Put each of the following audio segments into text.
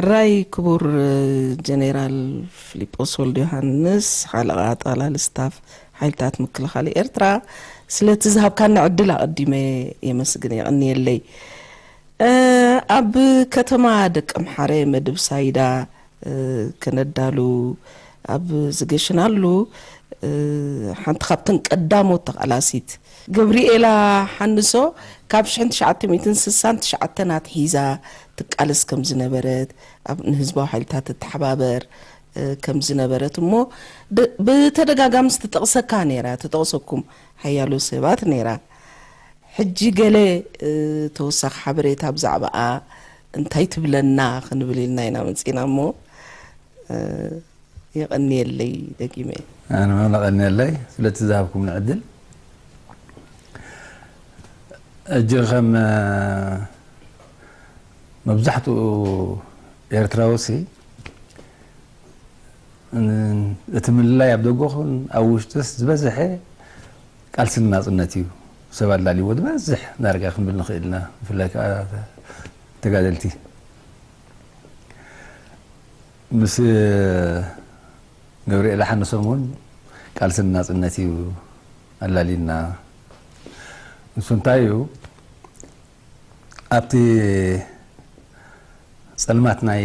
ሕራይ ክቡር ጀኔራል ፊሊጶስ ወልደ ዮሃንስ፣ ሓለቓ ጠቕላሊ ስታፍ ሓይልታት ምክልኻል ኤርትራ፣ ስለቲ ዝሃብካኒ ዕድል ኣቐዲመ የመስግን፣ የቐንየለይ። እ፣ ኣብ ከተማ ደቀምሓረ መድብ ሳይዳ፣ እ፣ ከነዳሉ ኣብ ዝገሽናሉ፣ እ፣ ሓንቲ ካብተን ቀዳሞት ተቓላሲት ገብርኤላ ሓንሶ ካብ ሽሕን ትሽዓተ ሚእትን ስሳን ትሽዓተን ኣትሒዛ ትቃለስ ከም ዝነበረት፣ ኣብ ንህዝባዊ ሓይልታት ትተሓባበር፣ እ፣ ከም ዝነበረት እሞ ድ-፣ ብተደጋጋሚ ትጠቕሰካ ነይራ፣ ትጠቕሰኩም ሓያሎ ሰባት ነይራ። ሕጂ ገለ፣ እ፣ ተወሳኺ ሓበሬታ ብዛዕባኣ እንታይ ትብለና ክንብል ኢልና ኢና መጺና እሞ፣ እ፣ የቐንየለይ ደጊመ። ኣነ እውን የቐንየለይ ስለቲ ዝሃብኩምኒ ዕድል። ሕጂ ከም፣ እ፣ መብዛሕትኡ ኤርትራዊ ሲ፣ ን-፣ እቲ ምልላይ ኣብ ደገኹን ኣብ ውሽጥስ ዝበዝሐ ቃልሲ ንናጽነት እዩ። ሰብ ኣላልይዎ ዝበዝሕ ዳርጋ ክንብል ንኽእል ኢና። ብፍላይ ከኣ ተጋደልቲ። ምስ ገብርኤል ሓንሶም እውን ቃልሲ ንናጽነት እዩ ኣላሊና። ንሱ እንታይ እዩ፣ ኣብቲ ጸልማት ናይ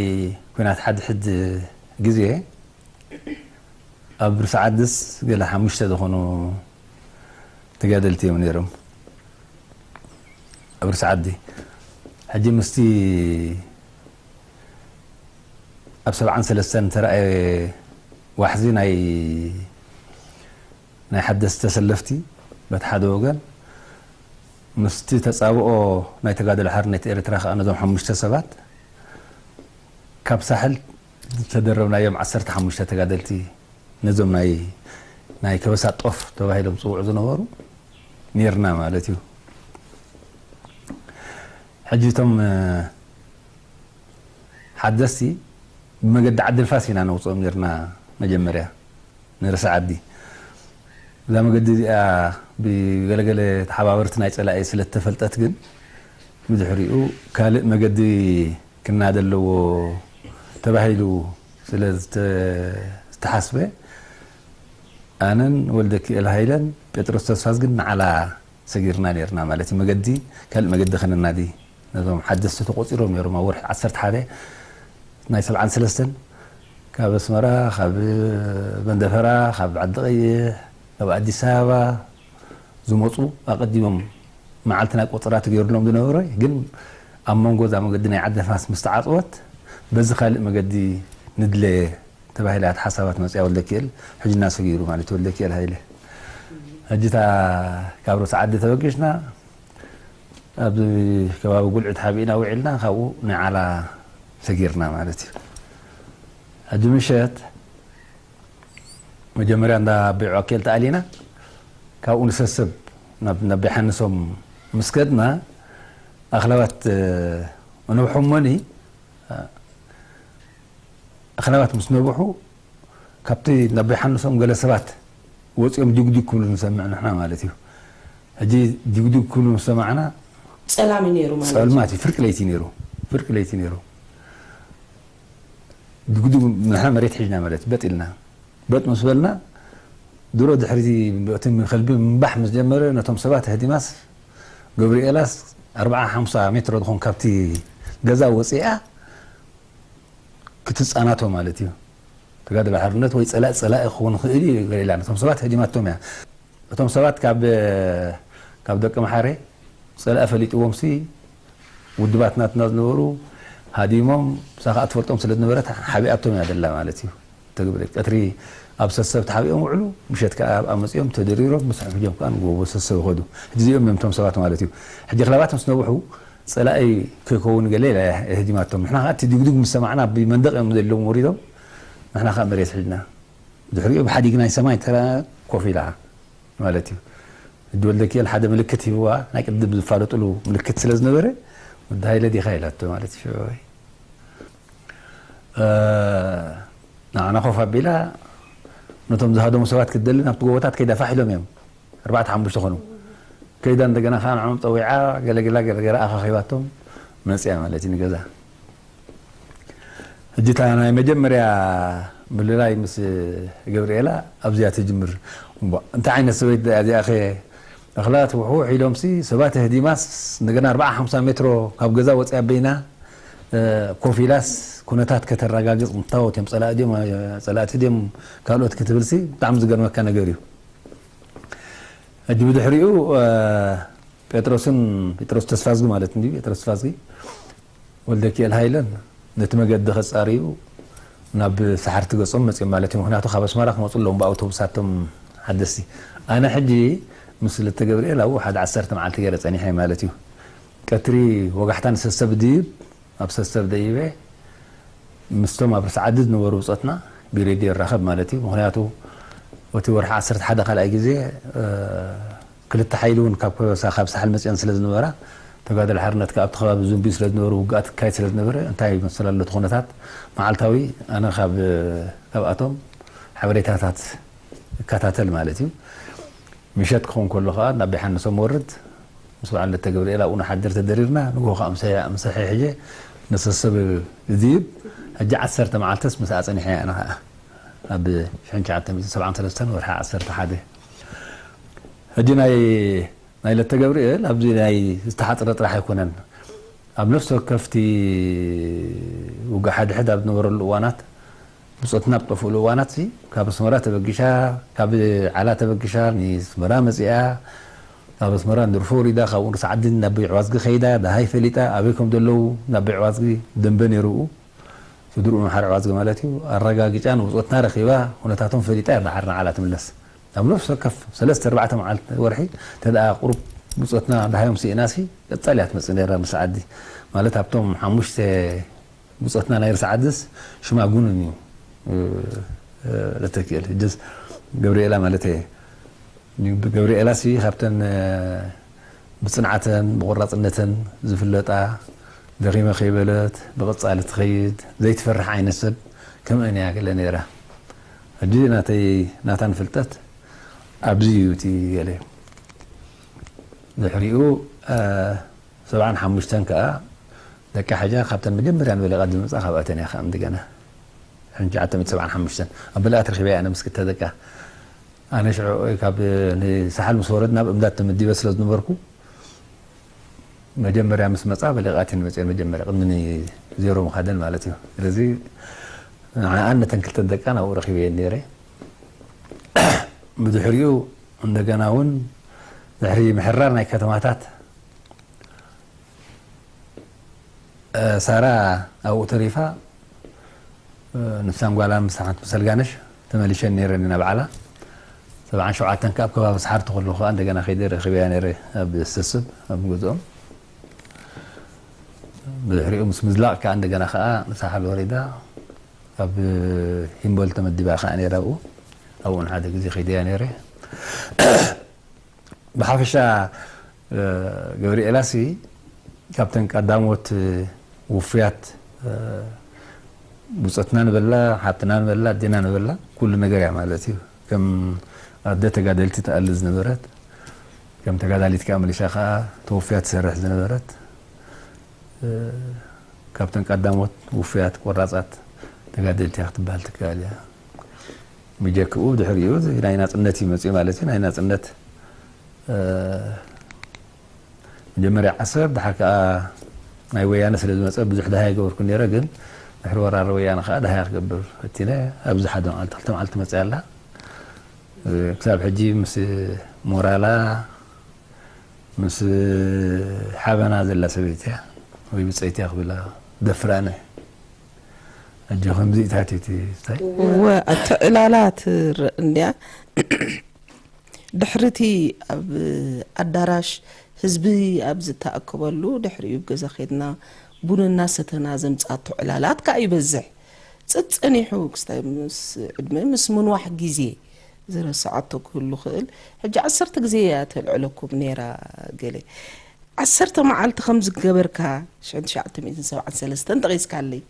ኲናት ሓድሕድ ግዜ ኣብ ርእሲ ዓድስ ገለ ሓሙሽተ ዝኾኑ ተጋደልቲ እዮም ነይሮም። ኣብ ርእሲ ዓዲ ሕጂ ምስቲ ኣብ ሰብዓን ሰለስተን ተራእየ ዋሕዚ ናይ፣ ናይ ሓደስቲ ተሰለፍቲ በቲ ሓደ ወገን፣ ምስቲ ተጻብኦ ናይ ተጋድሎ ሓርነት ኤርትራ ከኣ ነዞም ሓሙሽተ ሰባት ካብ ሳሕል ዝተደረብናዮም ዓሰርተ ሓሙሽተ ተጋደልቲ ነዞም ናይ፣ ናይ ከበሳ ጦፍ ተባሂሎም ዝጽውዑ ዝነበሩ ኔርና ማለት እዩ። ሕጂ እቶም፣ እ፣ ሓደስቲ ብመገዲ ዓዲ ንፋስ ኢና ነውጽኦም ኔርና መጀመርያ። ንርእሲ ዓዲ። እዛ መገዲ እዚኣ ብገለገለ ተሓባበርቲ ናይ ጸላኢ ስለ እተፈልጠት ግን፣ ብድሕሪኡ ካልእ መገዲ ክናደ ኣለዎ ተባሂሉ ስለ ዝተ-፣ ዝተሓስበ፣ ኣነን ወልደኪኤል ሃይለን ጴጥሮስ ተስፋዝግን ንዓላ ሰጊርና ኔርና ማለት እዩ። መገዲ፣ ካልእ መገዲ ከነናዲ፣ ነዞም ሓደስቲ ተቖጺሮም ኔሮም ኣብ ወርሒ ዓሰርተ ሓደ ናይ ሰብዓን ሰለስተን ካብ ኣስመራ፣ ካብ መንደፈራ፣ ካብ ዓዲ ቀይሕ፣ ካብ ኣዲስ ኣበባ ዝመጹ ኣቐዲሞም መዓልቲ ናይ ቆጸራ ተገይሩሎም ዝነበረ፣ ግን ኣብ መንጎ እዛ መገዲ ናይ ዓዲ ንፋስ ምስ ተዓጽወት፣ በዚ ካልእ መገዲ ንድለ ተባሂላ እታ ሓሳባት መጽያ ወልደኪኤል፣ ሕጂ እናሰጊሩ ማለት እዩ ወልደኪኤል ሃይለ። ሕጂ እታ ካብ ርእሲ ዓዲ ተበጊስና፣ ኣብዚ ከባቢ ጉልዒ ተሓቢእና ውዒልና፣ ካብኡ ንዓላ ሰጊርና ማለት እዩ። ሕጂ ምሸት መጀመርያ እንዳ ኣቦይ ዖኬል ተኣሊና፣ ካብኡ ንሰስብ ናብ፣ ናብ ኣቦይ ሓንሶም ምስ ከድና፣ ኣኽላባት፣ እ፣ ነብሖሞኒ፣ እ፣ ኣኽላባት ምስ ነብሑ፣ ካብቲ ናብ ኣቦይ ሓንሶም ገለ ሰባት ወጺኦም ዲጉዲግ ክብሉ ንሰምዕ ንሕና ማለት እዩ። ሕጂ ዲጉዲግ ክብሉ ምስ ሰማዕና፣ ጸላም እዩ ነይሩ ማለት እዩ። ጸልማት እዩ፣ ፍርቂ ለይቲ ነይሩ፣ ፍርቂ ለይቲ ነይሩ። ዲጉዲግ ንሕና መሬት ሒዝና ማለት በጥ ኢልና። በጥ ምስ በልና፣ ድሮ ድሕሪ እቲ ከልቢ ምንባሕ ምስ ጀመረ፣ ነቶም ሰባት ኣህዲማስ፣ ገብርኤላስ ኣርብዓ ሓምሳ ሜትሮ ዝኾን ካብቲ ገዛ ወጺኣ፣ ክትጻናቶ ማለት እዩ። ተጋድሎ ሓርነት ወይ ጸላኢ ጸላኢ ክኸውን ይኽእል እዩ ገለ ኢላ ነቶም ሰባት ህዲማቶም እያ። እቶም ሰባት ካብ፣ ካብ ደቂ መሓረ ጸላኢ ፈሊጥዎም ሲ ውድባት ናትና ዝነበሩ ሃዲሞም፣ ንሳ ከኣ ትፈልጦም ስለ ዝነበረት ሓቢኣቶም እያ ደላ ማለት እዩ። ተግብረ ቀትሪ ኣብ ሰሰብ ተሓቢኦም ውዕሉ፣ ምሸት ከኣ ኣብኣ መጺኦም ተደሪሮም ምስ ሕፍጆም ከኣ ንጎቦ ሰሰብ ይኸዱ። ሕጂ እዚኦም እዮም እቶም ሰባት ማለት እዩ። ሕጂ ክላባት ምስ ነብሑ ጸላኢ ከይከውን ገለ ኢላ እያ ህዲማቶም። ንሕና ከኣ እቲ ድግድግ ምስ ሰማዕና ብመንደቕ እዮም ዘለዎም ወሪዶም። ንሕና ከኣ መሬት ሒዝና። ድሕሪኡ ብሓዲግ ናይ ሰማይ ተራ ኮፍ ኢላ ማለት እዩ። ሕጂ ወልደኪኤል ሓደ ምልክት ሂብዋ፣ ናይ ቅድም ዝፋለጥሉ ምልክት ስለ ዝነበረ፣ ወዲ ሃይለ ዲኻ ኢላቶ ማለት እዩ። ሽዑ እ፣ ንዓና ኮፍ ኣቢላ፣ ነቶም ዝሃደሙ ሰባት ክትደሊ ናብቲ ጎቦታት ከይዳ ፋሕ ኢሎም እዮም። ኣርባዕተ ሓሙሽተ ኾኑ። ከይዳ እንደገና ኸዓ ንዕኦም ጸዊዓ፣ ገለገላ ገለገላ ኣኻኺባቶም መጽያ ማለት እዩ ንገዛ። ሕጂ እታ ናይ መጀመርያ ምልላይ ምስ ገብርኤላ ኣብዚኣ ትጅምር። እሞ እንታይ ዓይነት ሰበይቲ እያ እዚኣ? ከ እኽላ ትውሕውሕ ኢሎምሲ ሰባት ህዲማስ እንደገና ኣርብዓ ሓምሳ ሜትሮ ካብ ገዛ ወፂኣ በይና ኮፍ ኢላስ ኩነታት ከተረጋግፅ ምታወት እዮም። ፀላእቲ ድዮም ካልኦት ክትብልሲ ብጣዕሚ ዝገርመካ ነገር እዩ። ሕጂ ብድሕሪኡ ጴጥሮስን ጴጥሮስ ተስፋዝጊ ማለት እንዲ ጴጥሮስ ተስፋዝጊ ወልደኪኤል ሃይለን ነቲ መገዲ ከጻርዩ ናብ ሰሓርቲ ገጾም መጺኦም ማለት እዩ። ምክንያቱ ካብ ኣስመራ ክመጹ ኣለዎም ብኣውቶቡሳቶም ሓደስቲ። ኣነ ሕጂ ምስ ለተ ገብርኤል ኣብኡ ሓደ ዓሰርተ መዓልቲ ገይረ ጸኒሐ ማለት እዩ። ቀትሪ ወጋሕታ ንሰሰብ ድይብ ኣብ ሰሰብ ደይበ ምስቶም ኣብ ርእሲ ዓዲ ዝነበሩ ብጾትና ብሬድዮ ይራኸብ ማለት እዩ። ምክንያቱ እቲ ወርሒ ዓሰርተ ሓደ ካልኣይ ግዜ ክልተ ሓይሊ እውን ካብ ከበሳ ካብ ሳሕል መፅአን ስለ ዝነበራ ተጋደል ሓርነት ከኣ ኣብቲ ከባቢ ዝንብዩ ስለ ዝነበሩ ውግኣት ክካየድ ስለ ዝነበረ እንታይ ይመስል ኣሎ እቲ ኩነታት መዓልታዊ ኣነ ካብ ካብኣቶም ሓበሬታታት እከታተል ማለት እዩ። ምሸት ክኸውን ከሎ ከኣ ናብ ዮሓንሶም ወርድ ምስ በዓል ለተ ገብርኤል ኣብኡ ንሓድር ተደሪርና ንግሆ ከኣ ምሳሕ ሕጀ ነሰሰብ ዝይብ ሕጂ ዓሰርተ መዓልተስ ምስ ኣፀኒሐ ኣነ ከኣ ኣብ ሽሕን ትሽዓተ ሚእትን ሰብዓን ሰለስተን ወርሒ ዓሰርተ ሓደ ሕጂ ናይ ናይ ለተ ገብርኤል ኣብዚ ናይ ዝተሓፅረ ጥራሕ ኣይኮነን። ኣብ ነፍሲ ወከፍቲ ውግእ ሓድሕድ ኣብ ዝነበረሉ እዋናት ብፆትና ኣብ ጠፍእሉ እዋናት ሲ ካብ ኣስመራ ተበጊሻ ካብ ዓላ ተበጊሻ ንስመራ መፂኣ ካብ ኣስመራ ንድርፎ ወሪዳ ካብኡ ንርሲ ዓዲ ናብ ቤዕ ዋዝጊ ከይዳ ደሃይ ፈሊጣ ኣበይ ከም ዘለዉ ናብ ቤዕ ዋዝጊ ደንበ ነይርኡ ስድርኡ ንሓረ ዕዋዝጊ ማለት እዩ ኣረጋጊጫ ንብፆትና ረኺባ ኩነታቶም ፈሊጣ እያ ደሓር ንዓላ ትምለስ ኣብ ነፍሲ ወከፍ ሰለስተ ኣርባዕተ መዓልቲ ወርሒ እንተ ደኣ ቁሩብ ብፆትና ደሃዮም ስኢና ሲ ቀፃል እያ ትመፅእ ነይራ ርሲ ዓዲ ማለት ኣብቶም ሓሙሽተ ብፆትና ናይ ርሲ ዓድስ ሽማ ጉኑን እዩ ለተኪእል እጅስ ገብርኤላ ማለት እየ ገብርኤላ ሲ ካብተን ብፅንዓተን ብቆራፅነተን ዝፍለጣ ደኺመ ከይበለት ብቐፃሊ ትኸይድ ዘይትፈርሕ ዓይነት ሰብ ከምአን እያ ገለ ነይራ። ሕጂ ናተይ ናታን ፍልጠት ኣብዚ እዩ እቲ ገለ ድሕሪኡ ሰብዓን ሓሙሽተን ከዓ ደቂ ሓጃ ካብተን መጀመርያ ንበለቃ ዝመፃ ካብኣተን እያ ከዓ እንደገና ሕንጂ ዓተሚት ሰብዓን ሓሙሽተን ኣብ በለቃ ትረኪበ እያ ኣነ ምስ ክልተ ደቃ ኣነ ሽዑ ካብ ንሳሓል ምስ ወረድ ናብ እምዳድ ተመዲበ ስለ ዝነበርኩ መጀመርያ ምስ መፃ በሊቓት እየን መፅአን መጀመርያ ቅድሚ ዜሮ ምኻደን ማለት እዩ ስለዚ ንዓኣን ነተን ክልተን ደቃ ናብኡ ረኪበየን ነይረ ብድሕሪኡ እንደገና እውን ድሕሪ ምሕራር ናይ ከተማታት ሳራ ኣብኡ ተሪፋ ንሳን ጓላን ምስ ሓንቲ ምስ ኣልጋነሽ ተመሊሸን ነይረን ኢና በዓላ ሰብዓን ሸውዓተን ካብ ከባቢ ሰሓርቲ ከለኹ ከዓ እንደገና ከይደ ረኺበያ ነይረ ኣብ ሰስብ ኣብ ገዝኦም ብድሕሪኡ ምስ ምዝላቕ ከዓ እንደገና ከዓ ንሳሓል ወሪዳ ኣብ ሂምቦል ተመዲባ ከዓ ነይራ ኣብኡ ኣብኡ ንሓደ ግዜ ከይደያ ነይረ ብሓፈሻ ገብርኤላሲ ካብተን ቀዳሞት ውፉያት ብፆትና ንበላ ሓብትና ንበላ ኣዴና ንበላ ኩሉ ነገር እያ ማለት እዩ ከም ኣደ ተጋደልቲ ትኣሊ ዝነበረት ከም ተጋዳሊት ከዓ መሊሻ ከዓ ተወፍያ ትሰርሕ ዝነበረት ካብተን ቀዳሞት ውፉያት ቆራፃት ተጋደልቲ እያ ክትበሃል ትከኣል እያ ብጀክኡ ድሕሪኡ ናይ ናፅነት እዩ መፅኡ ማለት እዩ ናይ ናፅነት መጀመርያ ዓሰብ ድሓር ከዓ ናይ ወያነ ስለ ዝመፀ ብዙሕ ድሃ ይገበርኩ ነረ ግን ድሕሪ ወራሪ ወያነ ከዓ ድሃያ ክገብር ፈቲነ ኣብዚ ሓደ መዓልቲ ክልተ መዓልቲ መፅያ ኣላ ክሳብ ሕጂ ምስ ሞራላ ምስ ሓበና ዘላ ሰበይቲ እያ ወይ ብፀይቲ እያ ክብላ ደፍር ኣነ ሕጂ ከምዚ ኢታት እቲ ስታይ እወ ኣቲ ዕላላ ትርእ እንድያ ድሕሪ እቲ ኣብ ኣዳራሽ ህዝቢ ኣብ ዝተኣከበሉ ድሕሪኡ ኣብ ገዛ ከድና ቡን እናሰተና ዘምፃቶ ዕላላት ከዓ ይበዝሕ ፀፀኒሑ ክስታይ ምስ ዕድመ ምስ ምንዋሕ ግዜ ዝረስዓቶ ክህሉ ክእል ሕጂ ዓሰርተ ግዜ እያ ተልዕለኩም ነይራ ገለ ዓሰርተ መዓልቲ ከም ዝገበርካ ሽሕን ትሽዓተ ሚእትን ሰብዓን ሰለስተን ጠቒስካለይ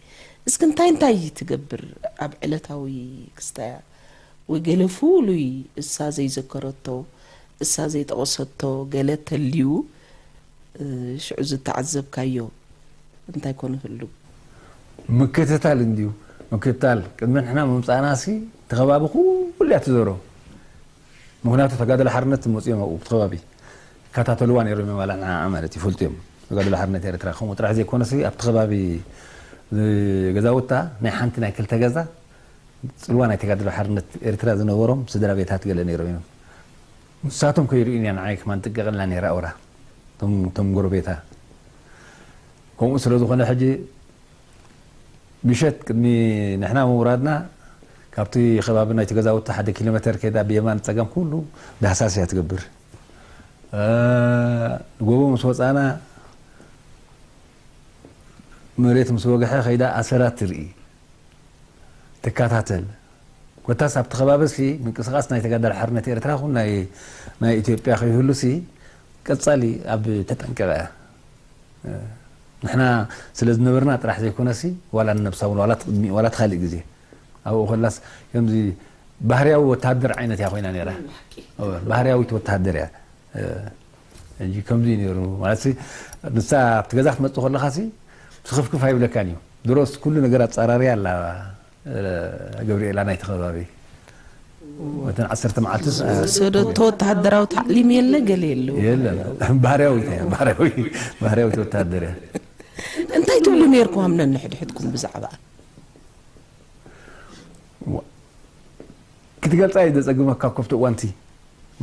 እስኪ እንታይ እንታይ ትገብር ኣብ ዕለታዊ ክስታያ ወይ ገለ ፍሉይ እሳ ዘይዘከረቶ እሳ ዘይጠቐሰቶ ገለ ተልዩ ሽዑ ዝተዓዘብካዮ እንታይ ኮን ህሉ ምክትታል እንድዩ። ምክትታል ቅድሚ ንሕና ምምፃእና ሲ እቲ ከባቢ ኩሉ እያ ትዘሮ። ምክንያቱ ተጋደሎ ሓርነት መፅኦም ኣብኡ እቲ ከባቢ ይከታተልዋ ነይሮም እዮም። ዋላ ንዓ ማለት ይፈልጡ እዮም። ተጋደሎ ሓርነት ኤርትራ ከምኡ ጥራሕ ዘይኮነሲ ኣብቲ ከባቢ ገዛውታ ናይ ሓንቲ ናይ ክልተ ገዛ ፅልዋ ናይ ተጋደሎ ሓርነት ኤርትራ ዝነበሮም ስድራ ቤታት ገለ ነይሮም እዮም። ንሳቶም ከይርእዩን እያ ንዓይ ከማን ጥቀቕላ ነይራ ኣውራ እቶም ጎረቤታ። ከምኡ ስለ ዝኾነ ሕጂ ምሸት ቅድሚ ንሕና ምውራድና ካብቲ ከባቢ ናይቲ ገዛውቲ ሓደ ኪሎ ሜተር ከይዳ ብየማን ጸጋም ኩሉ ዳህሳስ እያ ትገብር። ጎቦ ምስ ወጻና መሬት ምስ ወግሐ ከይዳ ኣሰራት ትርኢ ትከታተል። ኮታስ ኣብቲ ከባቢ ሲ ምንቅስቃስ ናይ ተጋዳሊ ሓርነት ኤርትራ ኹን ናይ ናይ ኢትዮጵያ ከይህሉ ሲ ቀጻሊ ኣብ ተጠንቀቀ እያ። ንሕና ስለ ዝነበርና ጥራሕ ዘይኮነ ሲ ዋላ ንነብሳ እውን ዋላ ትቅድሚ ዋላ ትካልእ ግዜ ኣብኡ ከላስ ከምዚ ባህርያዊ ወተሃደር ዓይነት እያ ኮይና ነይራ። ባህርያዊት ወተሃደር እያ። እንጂ ከምዚ እዩ ነይሩ ማለት ሲ ንሳ ኣብቲ ገዛ ክትመፅእ ከለኻ ሲ ስኽፍክፍ ኣይብለካን እዩ። ድሮስ ኩሉ ነገር ኣፃራርያ ኣላ። ገብርኤላ ናይቲ ከባቢ ወተን ዓሰርተ መዓልትስ ዝሰደቶ ወተሃደራዊ ታዕሊም የለ ገለ የለው። የለን። ባህርያዊት እያ። ባህርያዊ ባህርያዊት ወተሃደር እያ። እንታይ ትብሉ ነርኩም ኣብ ነንሕድሕድኩም ብዛዕባ ክትገልፃ እዩ ዘፀግመካ ኮፍቲ እዋንቲ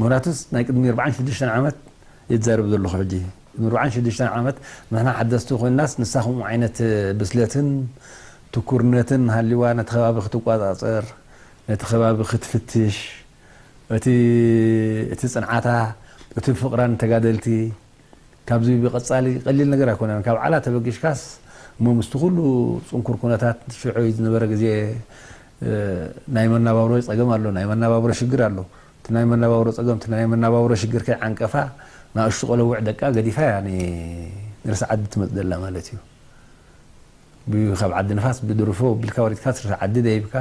ምክንያቱስ ናይ ቅድሚ ኣርባዓን ሽዱሽተን ዓመት እየ ዝዛረብ ዘለኹ ሕጂ ቅድሚ ኣርባዓን ሽዱሽተን ዓመት ንሕና ሓደስቲ ኮይንናስ ንሳ ከምኡ ዓይነት ብስለትን ትኩርነትን ሃልይዋ ነቲ ከባቢ ክትቋፃፀር ነቲ ከባቢ ክትፍትሽ እቲ እቲ ፅንዓታ እቲ ፍቕራ ንተጋደልቲ ካብዚ ብቐጻሊ ቀሊል ነገር ኣይኮነን። ካብ ዓላ ተበጊሽካስ እሞ ምስቲ ኩሉ ጽንኩር ኩነታት ሽዑ ዝነበረ ግዜ ናይ መናባብሮ ጸገም ኣሎ፣ ናይ መናባብሮ ሽግር ኣሎ። እቲ ናይ መናባብሮ ጸገም እቲ ናይ መናባብሮ ሽግር ከይዓንቀፋ ንኣሽቱ ቆለውዕ ደቃ ገዲፋ እያ ንርእሲ ዓዲ ትመጽእ ዘላ ማለት እዩ። ካብ ዓዲ ንፋስ ብድርፎ ቢልካ ወሪድካስ ርእሲ ዓዲ ደይብካ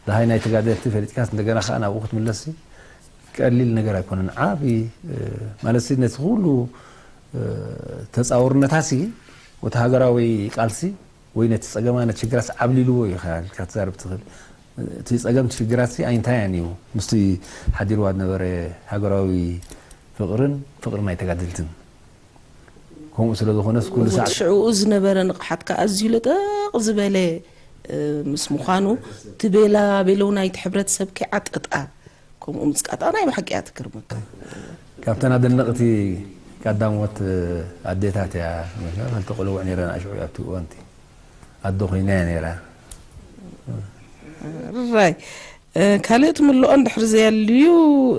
ደሃይ ናይ ተጋደልቲ ፈሊጥካስ እንደገና ከኣ ናብኡ ክትምለስ ቀሊል ነገር ኣይኮነን። ዓቢ ማለት ነቲ ኩሉ ተጻውርነታሲ ወተሃገራዊ ቃልሲ ወይ ነቲ ጸገማ ነቲ ሽግራስ ዓብሊልዎ እዩ ኢልካ ትዛረብ ትኽእል። እቲ ጸገም ሽግራሲ ኣይንታይ እያን እዩ ምስቲ ሓዲርዋ ዝነበረ ሃገራዊ ፍቕርን ፍቕሪ ናይ ተጋደልትን ከምኡ ስለ ዝኾነስ ኩሉ ሳዕ ሽዕኡ ዝነበረ ንቕሓትካ ኣዝዩ ለጠቕ ዝበለ ምስ ምዃኑ እቲ ቤላ ቤለው ናይቲ ሕብረተሰብ ከይዓጠጣ ከምኡ ምጽቃጣ ናይ ብሓቂ እያ ትገርመካ። ካብተን ኣደነቕቲ ቀዳሞት ኣዴታት እያ። ክልተ ቆልውዕ ነይረን ኣሽዑ ኣብቲ እዋንቲ ኣዶ ኮይና እያ ነይራ። ራይ ካልእ ትምልኦ እንድሕር ዘየልዩ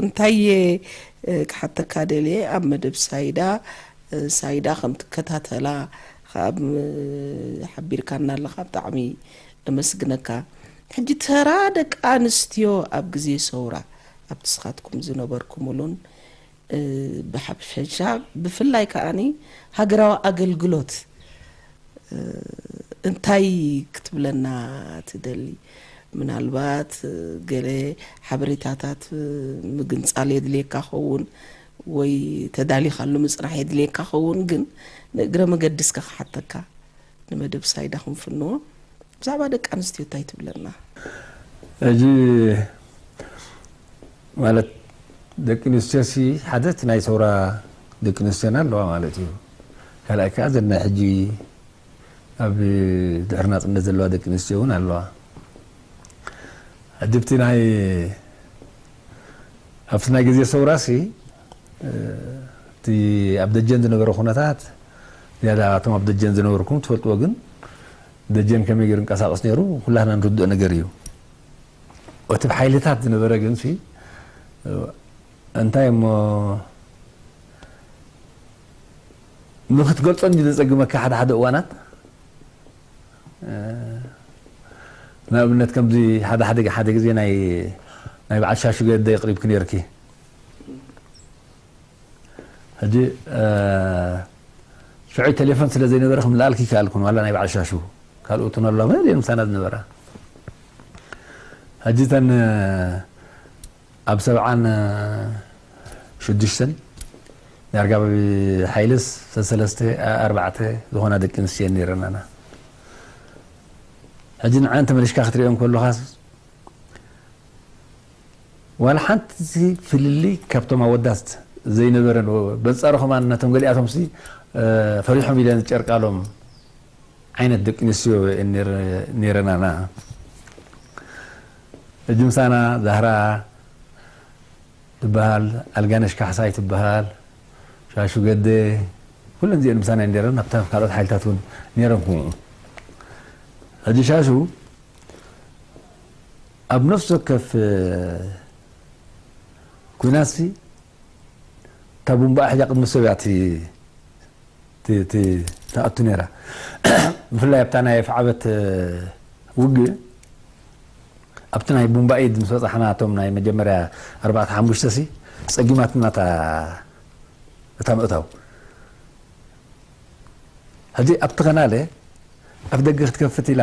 እንታይ እየ ክሓተካ ደልየ ኣብ መደብ ሳይዳ ሳይዳ ከም ትከታተላ ካብ ሓቢርካና ኣለኻ ብጣዕሚ ነመስግነካ። ሕጂ ተራ ደቂ ኣንስትዮ ኣብ ግዜ ሰውራ ኣብቲ ስኻትኩም ዝነበርኩምሉን ብሓፈሻ ብፍላይ ከኣኒ ሃገራዊ ኣገልግሎት እንታይ ክትብለና ትደሊ? ምናልባት ገለ ሓበሬታታት ምግንፃል የድልየካ ኸውን ወይ ተዳሊኻሉ ምፅናሕ የድልየካ ኸውን ግን ንእግረ መገዲ እስከ ክሓተካ ንመደብ ሳይዳ ክንፍንዎ ብዛዕባ ደቂ ኣንስትዮ እንታይ ትብለና? ሕጂ ማለት ደቂ ኣንስትዮ ሲ ሓደ እቲ ናይ ሰውራ ደቂ ኣንስትዮና ኣለዋ ማለት እዩ። ካልኣይ ከዓ ዘና ሕጂ ኣብ ድሕሪ ናፅነት ዘለዋ ደቂ ኣንስትዮ እውን ኣለዋ። ሕጂ ብቲ ናይ ኣብቲ ናይ ግዜ ሰውራ ሲ እቲ ኣብ ደጀን ዝነበረ ኩነታት ዝያዳ እቶም ኣብ ደጀን ዝነበርኩም ትፈልጥዎ ግን ደጀን ከመይ ገይሩ እንቀሳቀስ ነይሩ ኩላህና ንርድኦ ነገር እዩ። እቲ ብሓይልታት ዝነበረ ግን ሲ እንታይ እሞ ንክትገልጾ እንዲ ዘጸግመካ ሓደ ሓደ እዋናት ንኣብነት ከምዚ ሓደ ሓደ ሓደ ግዜ ናይ ናይ በዓል ሻሹ ገደ የቅሪብኪ ነርኪ ሕጂ ሽዑይ ቴሌፎን ስለ ዘይነበረ ክምልኣልኪ ይከኣልኩን ዋላ ናይ በዓል ሻሹ ካልኦትን ኣሎ መን እየን ምሳና ዝነበራ ሕጂ ተን ኣብ ሰብዓን ሽዱሽተን ዳርጋ ሓይልስ ሰሰለስተ ኣርባዕተ ዝኾና ደቂ ኣንስትዮ ነይረናና ሕጂ ንዓን ተመሊሽካ ክትሪኦ እንከለኻስ፣ ዋላ ሓንቲ ፍልልይ ካብቶም ኣወዳት ዘይነበረ፣ በንጻሩ ከማን ነቶም ገሊኣቶምሲ፣ እ፣ ፈሪሖም ኢለን ዝጨርቃሎም ዓይነት ደቂ ኣንስትዮ እየን ነይረ-፣ ነይረናና። ሕጂ ምሳና ዛህራ ትበሃል፣ ኣልጋነሽ ካሕሳይ ትበሃል፣ ሻሹ ገደ፣ ኩለን እዚአን ምሳና እየን ነይረን። ኣብታ ካልኦት ሓይልታት እውን ነይረን ከምኡ። ሕጂ ሻሹ ኣብ ነፍሲ ወከፍ፣ እ፣ ኲናትሲ እታ ቡምባኣ ሒዛ ቅድሚ ሰብ እያ እቲ ቲ-፣ ቲ-፣ ትኣቱ ነይራ። ብፍላይ ኣብታ ናይ ኣፍዓበት ውግእ፣ ኣብቲ ናይ ቡምባኢድ ምስ በጻሕና፣ እቶም ናይ መጀመርያ ኣርባዕተ ሓሙሽተ ሲ ጸጊማትና እታ፣ እታ ምእታው። ሕጂ ኣብቲ ከናለ ኣፍ ደገ ክትከፍት ኢላ፣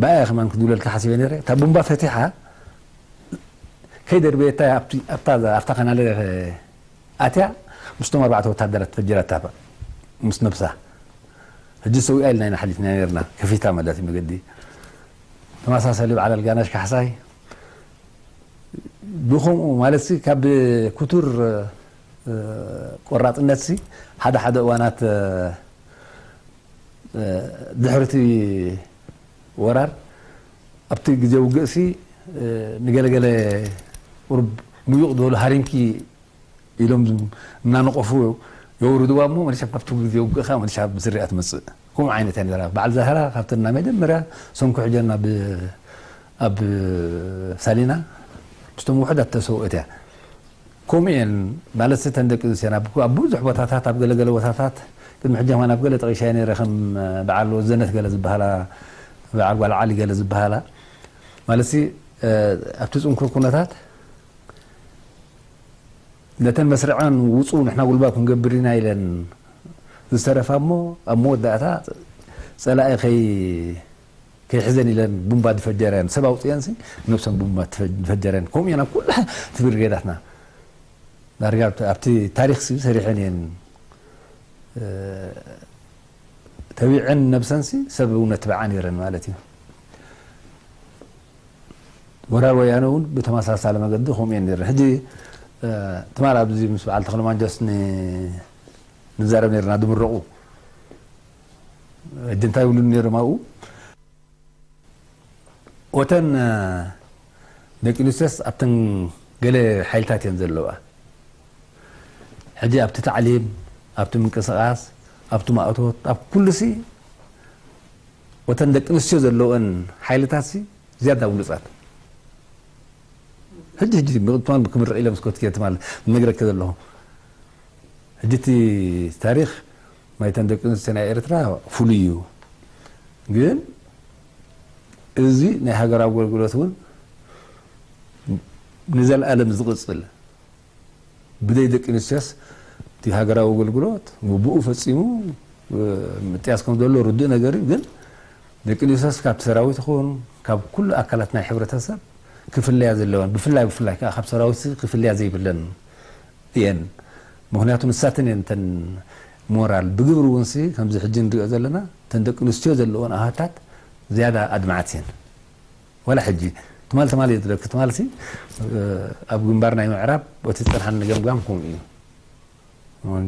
ብኣያ ከማን ክድውለልካ ሓሲበ ነይረ። እታ ቡምባ ፈቲሓ፣ ከይደርበየታ ኣብቲ፣ ኣብታ፣ ኣብታ ከናለ ኣትያ፣ ምስቶም ኣርባዕተ ወታደራት ተፈጀራታ፣ ምስ ነብሳ። ሕጂ ሰዊኣ ኢልና ኢና ሓሊፍና ነርና፣ ከፊታ ማለት እዩ መገዲ። ተመሳሳሊ በዓል ኣልጋናሽ ካሕሳይ ብኸምኡ ማለትሲ ካብ ክቱር፣ እ፣ ቆራጽነትሲ ሓደ ሓደ እዋናት፣ እ፣ እ፣ ድሕርቲ ወራር ኣብቲ ግዜ ውግእሲ፣ እ፣ ንገለገለ ቁሩብ ምዩቕ ዝበሉ ሃሪምኪ ኢሎም እናነቐፉ የውርድዋ እሞ መሊሳ ካብቲ ግዜ ውግእ ከኣ መሊሳ ብስሪኣ ትመጽእ። ከምኡ ዓይነት እያ ነይራ። በዓል ዛህራ ካብተን ናይ መጀመርያ ሰንኩ ሕጀና ብ-፣ ኣብ ሳሊና ምስቶም ውሑዳት ተሰውእት እያ። ከምኡ እየን ማለት እተን ደቂ ኣንስትዮ ኣብ፣ ኣብ ብዙሕ ቦታታት፣ ኣብ ገለ ገለ ቦታታት ቅድሚ ሕጂ ከማን ኣብ ገለ ጠቒሰ ነይረ፣ ከም በዓል ወዘነት ገለ ዝበሃላ፣ በዓል ጓል ዓሊ ገለ ዝበሃላ ማለት ሲ፣ እ፣ ኣብቲ ጽንኩር ኩነታት ነተን መስርዐን ውጹ ንሕና ጉልባብ ክንገብር ኢና ኢለን ዝተረፋ እሞ ኣብ መወዳእታ ጸላኢ ከይ-፣ ከይሕዘን ኢለን ቡምባ ዝፈጀረን ሰብ ኣውጽአን ሲ ነብሰን ቡምባ ትፈ-፣ ዝፈጀረን ከምኡ እየን ኣብ ኩላ እቲ ብርጌዳትና ዳርጋ ኣብቲ፣ ኣብቲ ታሪኽ ሲ ሰሪሐን እየን። እ፣ ተቢዐን ነብሰን ሲ ሰብ እውን ነትብዓ ነይረን ማለት እዩ። ወራር ወያነ እውን ብተመሳሳሊ መገዲ ከምኡ እየን ነይረን። ሕጂ፣ እ፣ ትማል ኣብዚ ምስ በዓል ተኽለማንጆስ ን-፣ ንዛረብ ነይርና፣ ዝምረቑ። ሕጂ እንታይ ይብሉኒ ነይሮም ኣብኡ? ወተን፣ እ፣ ደቂ ኣንስትዮስ ኣብተን ገለ ሓይልታት እየን ዘለዋ። ሕጂ ኣብቲ ታዕሊም፣ ኣብቲ ምንቅስቓስ፣ ኣብቲ ማእቶት፣ ኣብ ኩሉ ሲ ወተን ደቂ ኣንስትዮ ዘለወን ሓይልታት ሲ ዝያዳ ብሉጻት። ሕጂ፣ ሕጂ ብቕጥማን ክምርቕ ኢለ ምስ ኮትኬ ትማል ዝነግረኪ ዘለኹ። ሕጂ እቲ ታሪኽ ናይተን ደቂ ኣንስትዮ ናይ ኤርትራ ፍሉይ እዩ። ግን እዚ ናይ ሃገራዊ ኣገልግሎት እውን ንዘለኣለም ዝቕጽል፣ ብደይ ደቂ ኣንስትዮስ እቲ ሃገራዊ ኣገልግሎት ግቡኡ ፈጺሙ፣ እ፣ ምጥያስ ከም ዘሎ ርዱእ ነገር እዩ። ግን ደቂ ኣንስትዮስ ካብቲ ሰራዊት ይኹን ካብ ኩሉ ኣካላት ናይ ሕብረተሰብ ክፍለያ ዘለወን፣ ብፍላይ፣ ብፍላይ ከኣ ካብ ሰራዊት ክፍለያ ዘይብለን እየን። ምኽንያቱ ንሳተን እየን እተን ሞራል። ብግብሪ እውን ሲ ከምዚ ሕጂ ንሪኦ ዘለና እተን ደቂ ኣንስትዮ ዘለወን ኣሃታት ዝያዳ ኣድማዕቲ እየን። ዋላ ሕጂ ትማል፣ ትማል እየ ዝብለኪ፣ ትማል ሲ፣ እ፣ ኣብ ግንባር ናይ ምዕራብ እቲ ዝጸንሓኒ ገምጋም ከምኡ እዩ።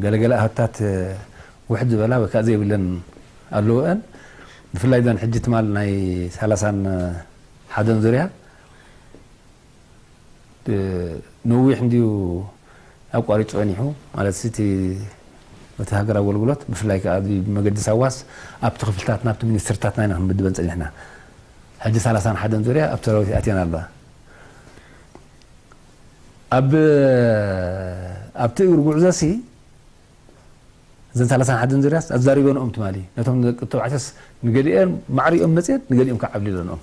ገለገለ ኣሃታት፣ እ፣ ውሕድ ዝበላ ወይ ከዓ ዘይብለን ኣለወን። ብፍላይ እዘን ሕጂ ትማል ናይ ሰላሳን ሓደን ዙርያ፣ እ፣ ነዊሕ እንድዩ ኣቋሪጹ ጸኒሑ፣ ማለት እቲ፣ እቲ ሃገራዊ ኣገልግሎት ብፍላይ ከኣ እዚ ብመገዲ ሳዋስ ኣብቲ ክፍልታትና ኣብቲ ሚኒስትርታትና ኢና ክንምድበን ጸኒሕና። ሕጂ ሰላሳን ሓደን ዙርያ ኣብ ሰራዊት ኣትየን ኣለዋ። ኣብ፣ ኣብቲ እግሪ ጉዕዞ ሲ እዘን ሰላሳን ሓደን ዙርያስ ኣዛሪበንኦም ትማሊ። ነቶም ደቂ ተባዕትዮስ ንገሊአን ማዕሪኦም መጽየን፣ ንገሊኦም ከዓ ዓብሊለንኦም።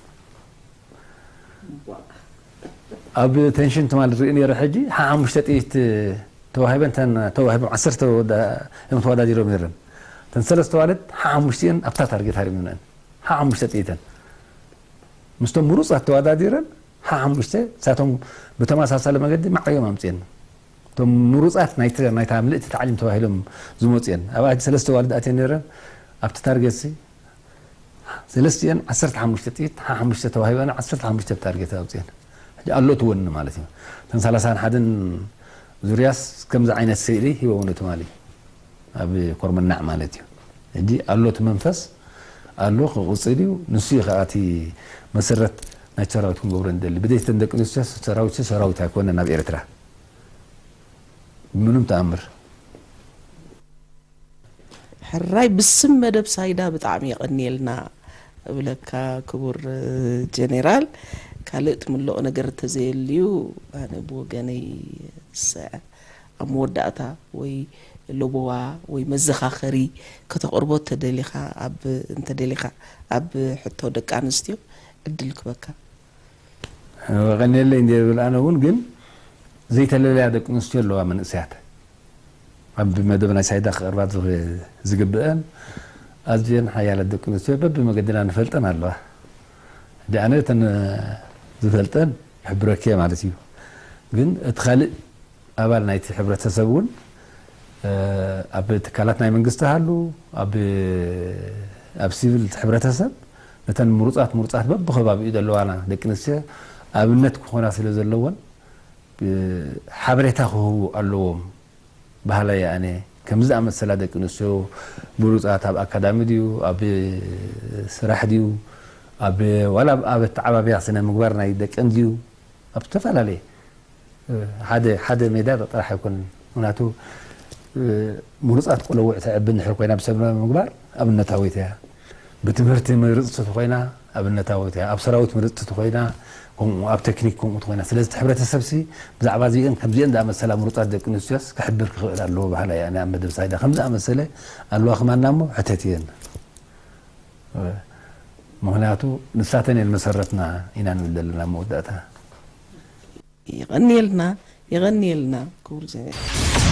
ኣብ ቴንሽን ትማሊ ርኢ ነይረ። ሕጂ ሓሙሽተ ጥይት ተዋሂበን፣ ተን ተዋሂቦም ዓሰርተ ወዳ-፣ እዮም ተወዳዲሮም ነይረን። እተን ሰለስተ ዋልድ ሓሙሽቲአን ኣብታ ታርጌት ሃሪምነን። ሓሙሽተ ጥይተን ምስቶም ምሩጻት ተወዳዲረን ሓሙሽተ፣ ንሳቶም ብተመሳሳሊ መገዲ ማዕሪኦም ኣምጽኤን። እቶም ምሩጻት ናይቲ፣ ናይታ ምልእቲ ታዕሊም ተባሂሎም ዝመጹ እየን። ኣብኣ ሰለስተ ዋልድ ኣትየን ነይረን። ኣብቲ ታርጌትሲ ሰለስቲኤን ዓሰርተ ሓሙሽተ ጥይት ሓ ሓሙሽተ ተዋሂበን ዓሰርተ ሓሙሽተ ብታርጌት ኣውፅኤን። ሕጂ ኣሎ ትወኒ ማለት እዩ። እተን ሰላሳን ሓደን ዙርያስ ከምዚ ዓይነት ስእሊ ሂቦምኒ ትማሊ ኣብ ኮርመናዕ ማለት እዩ። ሕጂ ኣሎ እቲ መንፈስ ኣሎ ክቕፅል እዩ። ንሱ እዩ ከዓ እቲ መሰረት ናይ ሰራዊት ክንገብሮ ንደሊ። ብደይተን ደቂ ኣንስትዮ ሰራዊት ሰራዊት ኣይኮነን ኣብ ኤርትራ ብምንም ተኣምር። ሕራይ ብስም መደብ ሳይዳ ብጣዕሚ የቐንየልና እብለካ ክቡር ጀኔራል። ካልእ ትምልኦ ነገር እንተዘየልዩ ኣነ ብወገነይ ሰ ኣብ መወዳእታ ወይ ለቦዋ ወይ መዘኻኸሪ ከተቕርቦ እንተደሊኻ ኣብ እንተደሊኻ ኣብ ሕቶ ደቂ ኣንስትዮ ዕድል ክበካ። ቀኒየለይ እንደ ብል ኣነ እውን ግን ዘይተለለያ ደቂ ኣንስትዮ ኣለዋ መንእሰያት ኣብ መደብ ናይ ሳይዳ ክቐርባ ዝግ- ዝግብአን ኣዝየን ሓያላት ደቂ ኣንስትዮ በብመገድና ንፈልጠን ኣለዋ። ሕጂ ኣነ እተን ዝፈልጠን ይሕብረኪ ማለት እዩ። ግን እቲ ካልእ ኣባል ናይቲ ሕብረተሰብ እውን ኣብ ትካላት ናይ መንግስቲ ሃሉ ኣብ ኣብ ሲቪል ሕብረተሰብ ነተን ምሩፃት ምሩፃት በብከባቢኡ ዘለዋና ደቂ ኣንስትዮ ኣብነት ክኾና ስለ ዘለዎን ሓበሬታ ክህቡ ኣለዎም። ባህላይ ኣነ ከምዚ ዝኣመሰላ ደቂ ኣንስትዮ ምሩፃት ኣብ ኣካዳሚ ድዩ ኣብ ስራሕ ድዩ ኣብ ዋላ ኣብ ኣተዓባብያ ስነ ምግባር ናይ ደቀን ድዩ ኣብ ዝተፈላለየ ሓደ ሓደ ሜዳ ጥራሕ ኣይኮነን። ምክንያቱ ምሩፃት ቆለውዕ ተዕቢ እንድሕር ኮይና ብሰብ ምግባር ኣብነታዊት እያ። ብትምህርቲ ምርፅቲ ተኮይና ኣብነታዊት እያ። ኣብ ሰራዊት ምርፅቲ ተኮይና ከምኡ ኣብ ቴክኒክ ከምኡ ተኮይና ስለዚ እቲ ሕብረተሰብ ሲ ብዛዕባ እዚአን ከምዚአን ዝኣመሰላ ምሩፃት ደቂ ኣንስትዮስ ክሕብር ክኽእል ኣለዎ በሃላይ እየ ኣነ ኣብ መደብ ሳይዳ ከምዚ ኣመሰለ ኣለዋ ክማና እሞ ሕተት እየን። ምክንያቱ ንሳተን እየን መሰረትና ኢና ንብል ዘለና መወዳእታ። የቐንየልና የቐንየልና ክቡር ጀነራል።